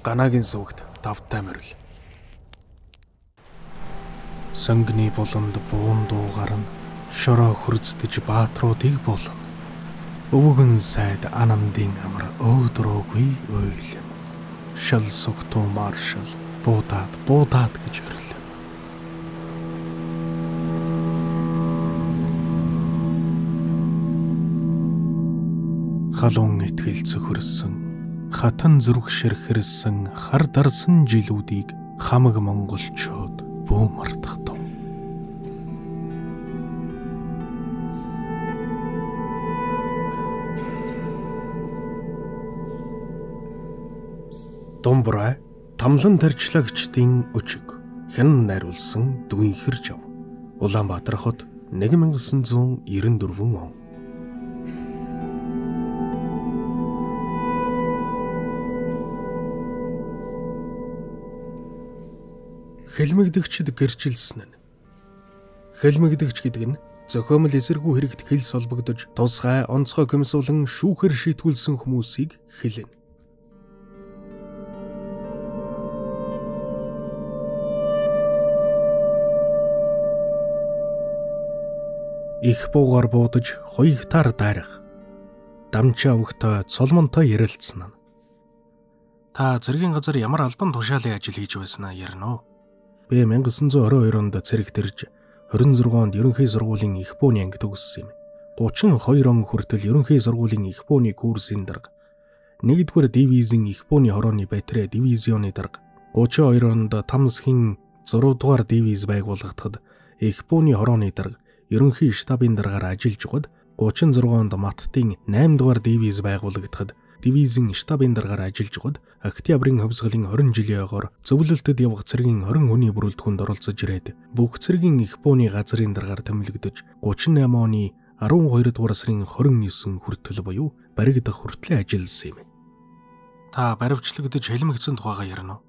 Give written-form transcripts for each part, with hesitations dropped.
Ганагийн сувагт тавтай морил. Сонгины буланд буун дуугарна. Шороо хөрцдөж баатруудыг булна. Өвгөн сайд анамдын амар өөдрөөгүй уйлна. Шал сугтуу маршал буудаад буудаад гэж өрлөө. Халуун итгэл цөхөрсөн, хатан зүрх ширхэрсэн, хар дарсан жилүүдийг хамаг монголчууд бүү мартах тун. Думбрай тамлан тарчлагчдын өчиг хянан найруулсан Дүнхэр жав. Улаанбаатар хот 1994 он. Хэлмэгдэгчд гэрчилсэн нь. Хэлмэгдэгч гэдэг нь зохиомл эсэргүү хэрэгт хэл солбогдож, тусгай онцгой комиссуулан шүүхээр шийтгүүлсэн хүмүүсийг хэлнэ. Их буугаар буудаж, хуйгтаар дайрах. Дамчаа өгтөө цолмонтой ярилцсан нь. Та цэргийн газар ямар албан тушаалын ажил хийж байснаа ярина уу? Би 1922 онд цэрэгт ирж 26 онд ерөнхий сургуулийн их бууны анги төгссөн юм. 32 он хүртэл ерөнхий сургуулийн их бууны курсын дарга, 1-р дивизийн их бууны хорооны батарей дивизионы дарга, 32 онд Тамсхийн 6-р дивиз байгуулагдахад их бууны хорооны дарга, ерөнхий штабын даргаар ажиллаж байгаад 36 онд Маттын 8-р дивиз байгуулагдахад дивизийн штабын даргаар ажиллаж байгаад Октябрийн хувьсгалын 20 жилийн ойгоор зөвлөлтөд явах цэргийн 20 хүний бүрэлдэхүүнд оролцож ирээд бүх цэргийн их бууны газрын даргаар томилогдож 38 оны 12 дугаар сарын 29 хүртэл буюу баригдах хүртлээр ажилласан юм. Та баривчлагдаж хэлмэгдсэн тухайгаа ярина уу?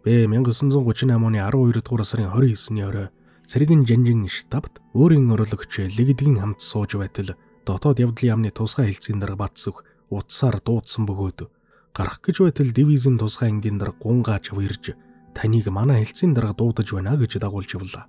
Би 1938 оны 12 дугаар сарын 29-ний орой цэргийн жанжин штабт өөрийн орлогч Лэгдгийн хамт сууж байтал дотоод явдлын яамны тусгай хэлцээний дарга Батсүх утсаар дуудсан бөгөөд гарах гэж байтал дивизийн тусгай ангийн дарга Гунгааж ирж таныг манай хэлцээний дарга дуудаж байна гэж дагуулж явлаа.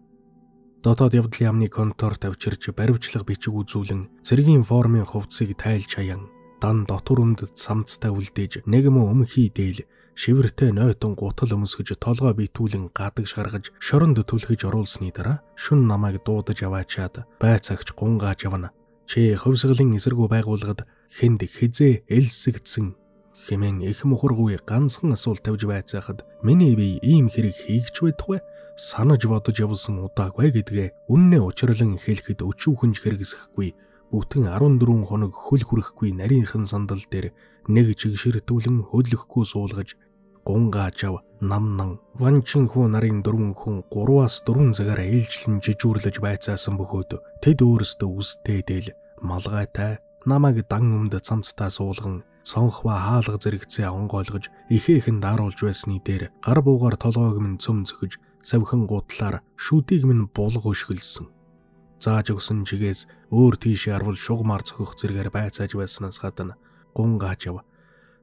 Дотоод явдлын яамны конторт авчирч баривчлах бичиг үзүүлэн цэргийн формын хувцсыг тайлж хаян дан дотор өмд самцтай үлдээж нэг мөн өмхий дээл шивэртэй нойтон гутал өмсгөж толгой битүүлэн гадагш гаргаж шоронд түлхэж оруулсны дараа шүн намайг дуудаж аваачаад байцаагч Гунгааж явна. Чи хувьсгалын эсэргүү байгууллагад хүнд хизээ элсэгдсэн хэмээн их мухаргүй ганцхан асуулт тавьж байцаахад миний бие ийм хэрэг хийгч байтугай санаж бодож явсан удаагүй гэдгээ үннээ учирлан хэлэхэд өчүүхэнж хэрэгсэхгүй бүтэн 14 хоног хөл хүрэхгүй нарийнхан сандал дээр нэг чиг ширтүүлэн хөдлөхгүй суулгаж Гунгааж ав намнан ванчин хүү нарын дөрвөн хүн 3-аас 4 цагаар ээлжлэн жижүүрлэж байцаасан бөгөөд тэд өөрсдөө үстэй дээл малгайтай намайг дан өмд цамцтай суулган сонхва хаалга зэрэгцээ онгойлгож ихээхэн дааруулж байсны дээр гар буугаар толгойг минь цөм зөхөж савхин гутлаар шүдийг минь булга өшгөлсөн. Зааж өгсөн чигээс өөр тийшээ арвал шугамар цохих зэрэгээр байцааж байснаас гадна Гунгааж ав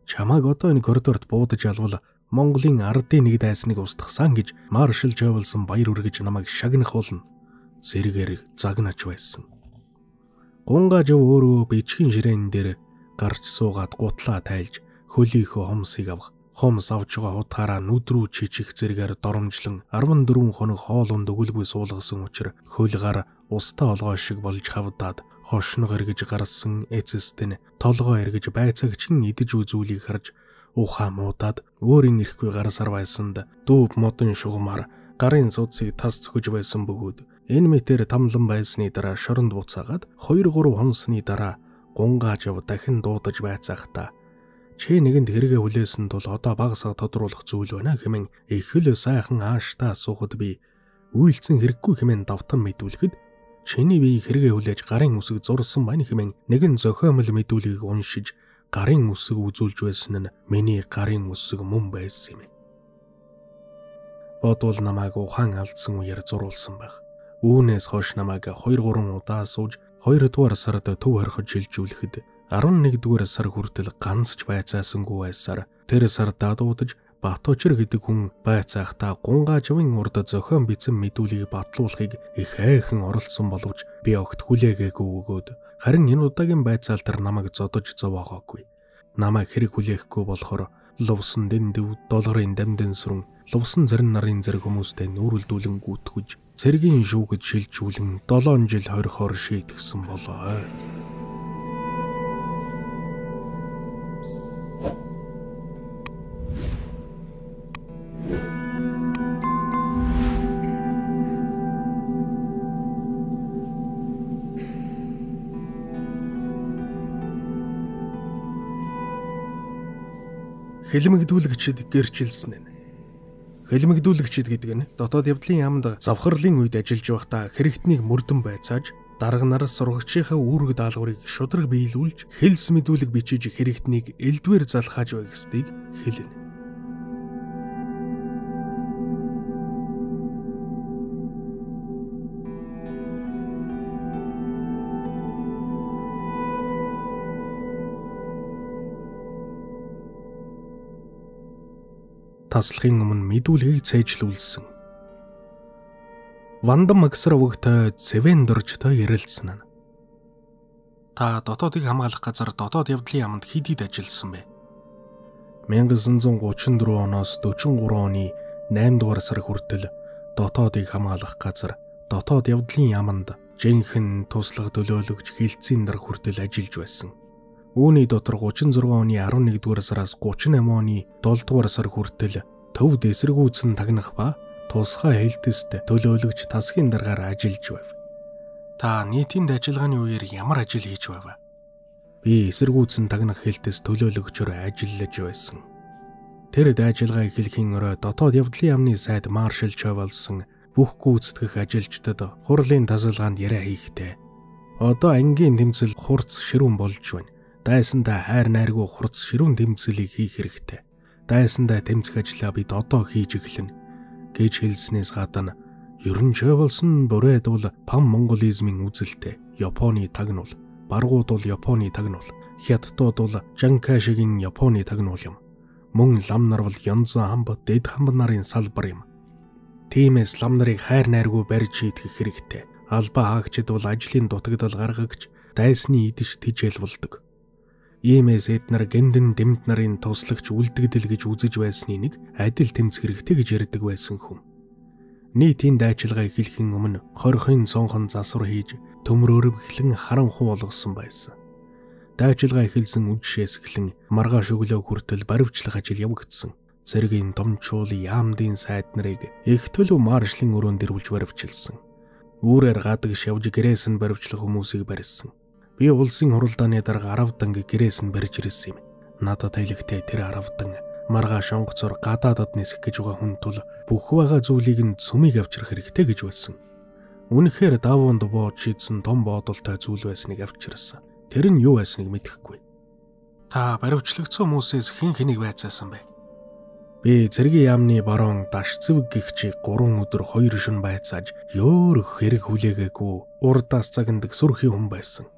чамааг одоо энэ коридорт буудаж алвал Монголын ардын нэг дайсныг устгасан гэж маршал Жовлсон баяр үргэж намайг шагнах болно зэрэгээр загнаж байсан. Гунгааж ав өөрөө бичгийн ширээн дээр гарч суугаад гутлаа тайлж хөлийнхөө хомсыг авах хомс авч байгаа хутгаараа нүд рүү чичих зэрэгээр доромжлон 14 хоног хоолунд өгөлгүй суулгасан учир хөл гар устаа олгой шиг болж хавдаад хошног эргэж гарсан эцэст нь толгой эргэж байцаагчин идэж үзүүлийг харж ухаан муудаад өөрийн эрэхгүй гарсаар байсанд дүүб модон шугамар гарын судсыг тас цөхөж байсан бөгөөд энэ мэтэр тамлан байсны дараа шоронд буцаагаад 2 3 хонсны дараа Гунгааж ав дахин дуудаж байцаахта чи нэгэнд хэрэгээ хүлээсэн тул одоо баг саг тодруулах зүйл байна хэмээн их л сайхан ааштай асуухад би үйлцэн хэрэггүй хэмээн давтан мэдүүлэхэд чиний бие хэрэгээ хүлээж гарын үсэг зурсан байна хэмээн нэгэн зохиомл мэдүүлгийг уншиж гарын үсэг үзүүлж байсан нь миний гарын үсэг мөн байсан юм. Бодвол намайг ухаан алдсан үеэр зуруулсан байх. Үүнээс хойш намайг 2 3 удаа сууж 2 дугаар сард төв хориход шилжүүлэхэд 11 дугаар сар хүртэл ганц ч байцаасангүй байсаар тэр сардаа дуудаж Баточир гэдэг хүн байцаахта Гунгаажвын урд зохион бичсэн мэдүүлгийг батлуулахыг их айхан оролцсон боловч би огт хүлээгээгүй өгөөд харин энэ удаагийн байцаалтаар намайг зодож зовоогоогүй. Намайг хэрэг хүлээхгүй болохоор Лувсан дэндв, Долгорын дамдын сүрэн, Лувсан зарим нарын зэрэг хүмүүстэй нүүрэлдүүлэн гүтгэж цэргийн шүүгэд шилжүүлэн 7 жил хорихоор шийтгсэн болоо. Хэлмэгдүүлэгчид гэрчилсэн нь. Хэлмэгдүүлэгчид гэдэг нь дотоод явдлын яамд завхарлын үед ажиллаж байхдаа хэрэгтнийг мөрдөн байцааж дарга нар сургагчийнхаа үүрэг даалгаврыг шударга биелүүлж хэлс мэдүүлэг бичиж хэрэгтнийг элдвээр залхааж байх ёстыг хэлнэ. Таслахын өмнө мэдүүлгийг цээжлүүлсэн. Вандам Магсар өвөгтэй Цэвэн доржтой ярилцсан нь. Та дотоодыг хамгаалах газар дотоод явдлын яамд хэд хэд ажилласан бэ? 1934 оноос 43 оны 8 дугаар сар хүртэл дотоодыг хамгаалах газар дотоод явдлын яамд жинхэнэ туслах төлөөлөгч хилцийн дарга хүртэл ажиллаж байсан. Үүний дотор 36 оны 11 дугаар сараас 38 оны 7 дугаар сар хүртэл төвд эсэргүүцэн тагнах ба тусгай хэлтэст төлөөлөгч тасгийн даргаар ажиллаж байв. Та нийтийн ажиллагааны үеэр ямар ажил хийж байв? Би эсэргүүцэн тагнах хэлтэст төлөөлөгчөөр ажиллаж байсан. Тэр ажиллагаа эхлэхийн өрөө дотоод явдлын яамны сайд маршал Чой болсон бүх гүйцэтгэх ажилчдад хурлын тасалгаанд яриа хийхдээ одоо ангийн тэмцэл хурц ширүүн болж байна. Дайсандаа хайр найргүй хурц ширүүн тэмцэлийг хийх хэрэгтэй. Дайсандаа тэмцэх ажлаа бид одоо хийж эхэлнэ гэж хэлснээс гадна ер нь Чой болсон бүрээд бол пан монголизмын үзэлтэй Японы тагнуул, баргууд бол Японы тагнуул, хятадууд бол Жан Кайшигийн Японы тагнуул юм. Мөн лам нар бол янзан хамб, дэд хамб нарын салбар юм. Тиймээс лам нарыг хайр найргүй барьж шийтгэх хэрэгтэй. Албаа хаагчид бол ажлын дутагдал гаргагч, дайсны идэж тижэл болдог. Иймээс эд нар гэндэн дэмд нарын туслагч үлдэгдэл гэж үзэж байсны нэг адил тэмцэх хэрэгтэй гэж ярьдаг байсан хүн. Нийтийн дайчилгаа эхлэхийн өмнө хорихын цонхон засвар хийж төмрөөр бэхлэн харанхуй болгосон байсан. Дайчилгаа эхэлсэн үдшээс эхлэн маргааш өглөө хүртэл баривчлах ажил явагдсан. Цэргийн домчуул яамдын сайд нарыг их төлөв маршлын өрөөнд дэрвүүлж баривчилсан. Үүрээр гадаг шавж гэрээс нь баривчлах хүмүүсийг барьсан. Би улсын хуралдааны дарга аравдан гэрээс нь барьж ирсэн юм. Надад хэлэхдээ тэр аравдан маргааш онгоцоор гадаадад нисэх гэж байгаа хүн тул бүх байгаа зүйлийг нь цөмийг авчрах хэрэгтэй гэж байсан. Үнэхээр давуунд боод шийдсэн том боодолтой зүйл байсныг авчирсан. Тэр нь юу байсныг мэдэхгүй. Та баривчлагдсан хүмүүсээс хэн хэнийг байцаасан бэ? Би цэргийн яамны барон Дашцэвэг гихчийг 3 өдөр 2 шөнө байцааж ёөрөх хэрэг хүлээгээгүй урдаас загнадаг сүрхий хүн байсан.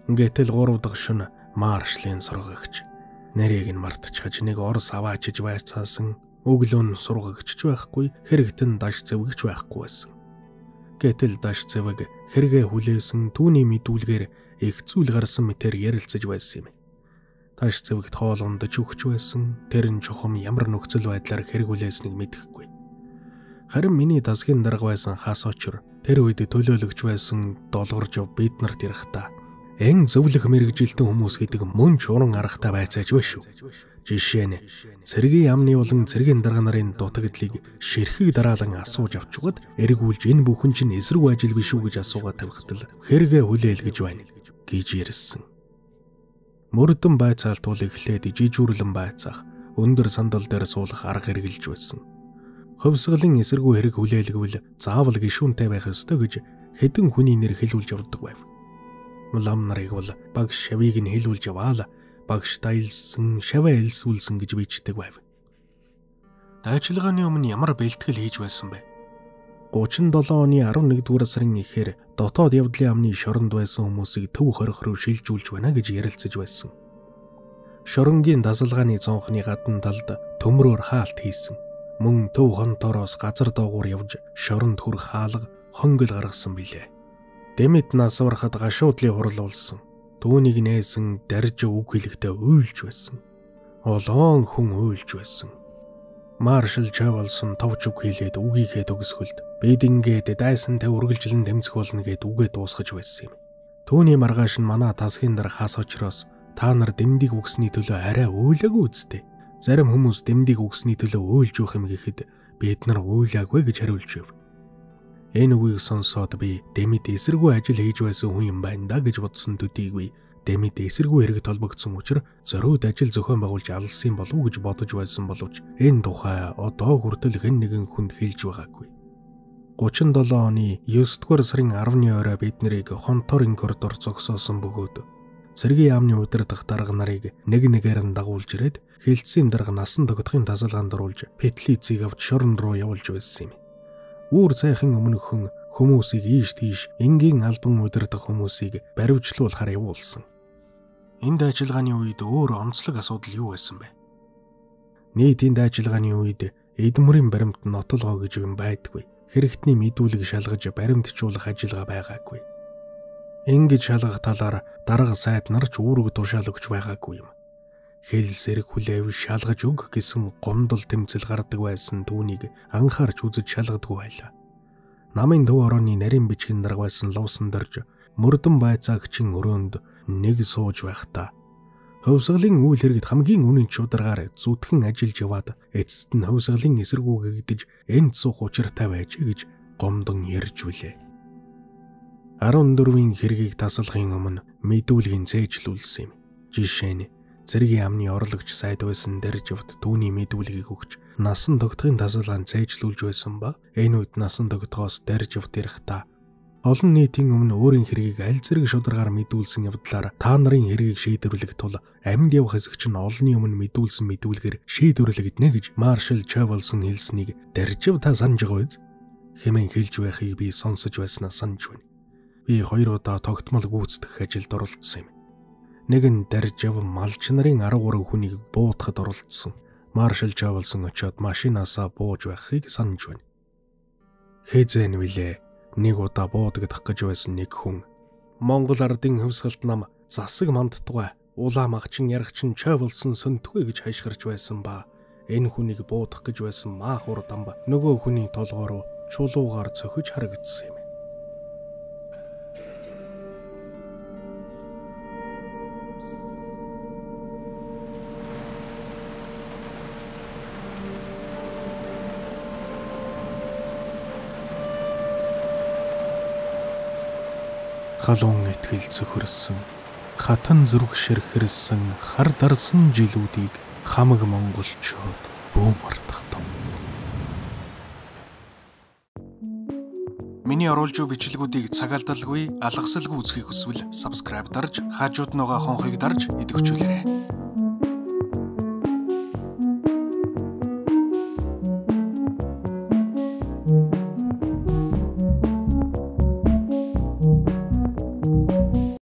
Гэтэл 3 дахь шөнө маршлын сургагч нарийг нь мартчихаж нэг орос аваачиж байцаасан. Өглөө нь сургагч байхгүй, хэрэгтэн Дашцэвэгч байхгүй байсан. Гэтэл Дашцэвэг хэрэгээ хүлээсэн түүний мэдүүлгээр их зүйл гарсан мэтэр ярилцаж байсан юм. Дашцэвэгт хоол ундаж өгч байсан. Тэр нь чухам ямар нөхцөл байдлаар хэрэг хүлээснийг мэдэхгүй. Харин миний дасгийн дарга байсан хас очор тэр үед төлөөлөгч байсан Долгоржов бид нарт ярихдаа энэ зөвлөх мэргэжилтэн хүмүүс гэдэг мөн чуран аргатай байцааж байна шүү. Жишээ нь цэргийн яамны болон цэргийн дарга нарын дутагдлыг ширхэг дараалан асууж авчгаад эргүүлж энэ бүхэн чинь эсрэг ажил биш үү гэж асуугаад тавихтал хэрэгээ хүлээл гэж байна гэж ярьсан. Мөрдөн байцаалт бол эхлээд жижүүрлэн байцаах, өндөр сандал дээр суулгах арга хэрэглэж байсан. Хувьсгалын эсэргүү хэрэг хүлээлгэвэл заавал гишүүнтэй байх ёстой гэж хэдэн хүний нэр хэлүүлж явдаг байв. Лам нарыг бол багш шавийг нь хэлүүлж яваал багш таилсан, шаваа элсүүлсэн гэж бичдэг байв. Дайчилгааны өмнө ямар бэлтгэл хийж байсан бэ? 37 оны 11 дугаар сарын эхээр дотоод явдлын амны шоронд байсан хүмүүсийг төв хорих руу шилжүүлж байна гэж ярилцаж байсан. Шоронгийн дасалгааны цонхны гадна талд төмрөөр хаалт хийсэн. Мөн төв хонтороос газар доогуур явж шоронд хүрэх хаалга хонгил гаргасан билээ. Дэмэд нас барахад гашуудлын хурал болсон. Түүнийг нээсэн дарж үг хэлэхдээ уйлж байсан. Олон хүн уйлж байсан. Маршал Чавалсон товч үг хэлээд үгийхээ төгсгөлд бид ингээд дайсантай үргэлжлэн тэмцэх болно гэд үгээ дуусгаж байсан юм. Түүний маргааш нь манай тасгийн дарга хас очроос та нар дэмдийг үгсний төлөө арай уйлаагүй үсттэй. Зарим хүмүүс дэмдийг үгсний төлөө уйлж явах юм гэхэд бид нар уйлаагүй гэж хариулж байв. Энэ үгийг сонсоод би дэмэд эсэргүй ажил хийж байсан хүн юм байна да гэж бодсон төдийгүй дэмэд эсэргүй хэрэг толбогдсон учраас зориуд ажил зохион байгуулж алсан болов уу гэж бодож байсан боловч энэ тухай одоо хүртэл хэн нэгэн хүнд хэлж байгаагүй. 37 оны 9-р сарын 10-ны орой бид нарыг Хонторын коридор зогсоосон бөгөөд цэргийн яамны удирдах дарга нарыг нэг нэгээр нь дагуулж ирээд хилцийн дарга насан тогтохын тасалгаанд оруулж петлицийг авч шорон руу явуулж байсан юм. Үүр цайхан өмнөхөн хүмүүсийг ийш тийш энгийн албан удирдах хүмүүсийг баривчлуулахар явуулсан. Энэ дайчилгааны үед өөр онцлог асуудал юу байсан бэ? Нийтийн дайчилгааны үед эд мөрийн баримт нотолгоо гэж юм байдаггүй. Хэрэгтний мэдүүлэг шалгаж баримтжуулах ажиллагаа байгаагүй. Ингэж шалгах талаар дарга сайд нар ч үүрэг тушаал өгч байгаагүй юм. Хэл сэрэг хүлээв шалгаж өг гэсэн гомдол тэмцэл гардаг байсан түүнийг анхаарч үзэж шалгадгүй байлаа. Намын төв орооны нарийн бичгэн дарга байсан Лувсан дорж мөрдөн байцаагчийн өрөөнд нэг сууж байхдаа хувьсгалын үйл хэрэгт хамгийн үнэн шударгаар зүтгэн ажиллаж яваад эцэст нь хувьсгалын эсэргүү гэгдэж энд суух учиртай байжээ гэж гомдон ярьж билээ. 14-ийн хэргийг тасалхын өмнө мэдүүлгийн цээжлүүлсэн юм. Жишээ нь цэргийн яамны орлогч сайд байсан Дэрживт түүний мэдүүлгийг өгч насан тогтохын тасалгаанд цээжлүүлж байсан ба энэ үед насан тогтохоос Дэрживт ирэхдээ олон нийтийн өмнө өөрийн хэргийг аль зэрэг шударгаар мэдүүлсэн явдлаар та нарын хэргийг шийдвэрлэх тул амьд явах хэсэг чинь олонний өмнө мэдүүлсэн мэдүүлгээр шийдвэрлэгдэнэ гэж Маршал Чавалсон хэлснийг Дэржив та санаж байгаа биз? Хэмээн хэлж байхыг би сонсож байснаа санаж байна. Би 2 удаа тогтмол гүйцэтгэх ажилд оролцсон юм. Нэг нь Дэржив малч нарын 13 хүнийг буудахад оролцсон. Маршал Чавалсон очиод машинаасаа бууж байхыг санаж байна. Хэзээ нь вилээ. Нэг удаа буудагдах гэж байсан нэг хүн Монгол ардын хувьсгалт нам засаг мандтугай улаан магчин яргачин Чавалсон сөнтгүй гэж хайшгарч байсан ба энэ хүнийг буудах гэж байсан маахур дамба нөгөө хүний толгой руу чулуугаар цохиж харагдсан юм. Халуун итгэл цөхөрсөн, хатан зүрх ширхэрсэн, хар дарсан жилүүдийг хамаг монголчууд бүү мартах том. Миний оруулж буй бичлэгүүдийг цагаалдалгүй, алгасалгүй үзэхийг хүсвэл subscribe дарж, хажууд нь байгаа хонхыг дарж идэвхжүүлээрэй.